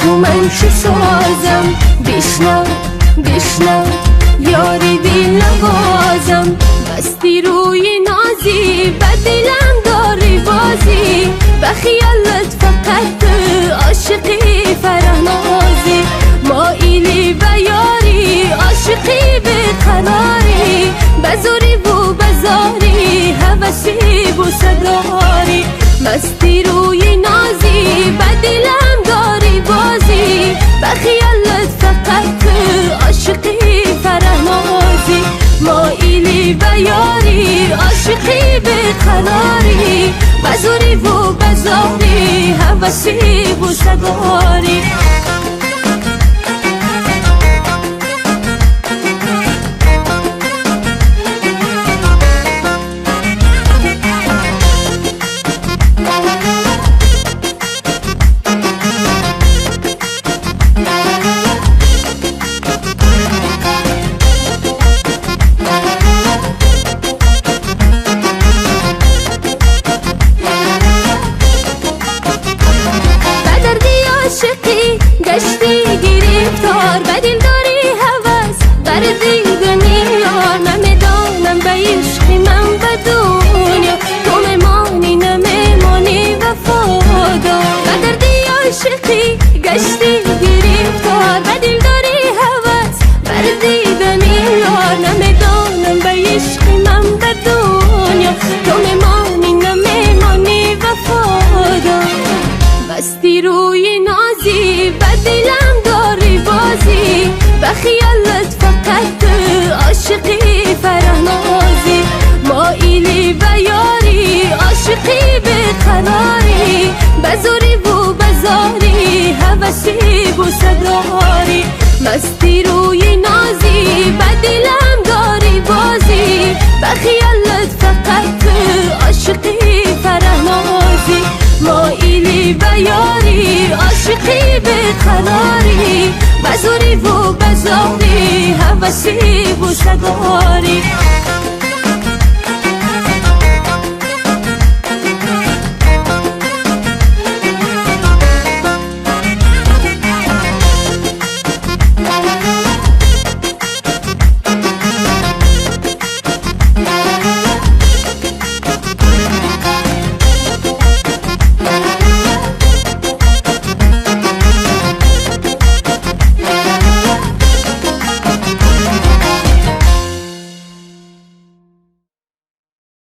Ту ман чӣ созам? Бишнав, бишнав, ёри дилнавозам. Басти рӯи нозӣ, ба дилам дорӣ бозӣ. Ба хаёлат фақат ту ошиқӣ Фараҳнозӣ. Моилӣ ба ёрӣ, ошиқӣ беқарорӣ. Ба зӯрӣ ву ба зорӣ, ҳавасӣ бӯса дорӣ. Масти рӯи нозӣ, ба дилам дорӣ бозӣ. Ба хаёлат фақат ту ошиқӣ Фараҳнозӣ. Моилӣ ба ёрӣ, ошиқӣ беқарорӣ. Ба зӯрӣ ву ба зорӣ, ҳавасӣ бӯса дорӣ. Ба дарди ошиқӣ гаштӣ гирифтор, ба дилдорӣ ҳавас бар дидани ёр. Намедонам ба ишқи ман ба дунё ту мемонӣ, намемонӣ вафодор. Ба дарди ошиқӣ гаштӣ гирифтор, ба дилдорӣ ҳавас бар дидани ёр. Намедонам ба ишқи ман ба дунё ту мемонӣ, намемонӣ вафодор. Басти рӯи нозӣ, ба дилам дорӣ бозӣ. Ба хаёлат фақат ту ошиқӣ Фараҳнозӣ. Моилӣ ба ёрӣ, ошиқӣ беқарорӣ. Ба зӯрӣ ву ба зорӣ, ҳавасӣ бӯса дорӣ. Масти рӯи нозӣ, ба дилам дорӣ бозӣ. Ба хаёлат фақат ту ошиқӣ Фараҳнозӣ. Моилӣ ба ёрӣ, ошиқӣ беқарорӣ. Ба зӯрӣ ву ба зорӣ, ҳавасӣ бӯса дорӣ.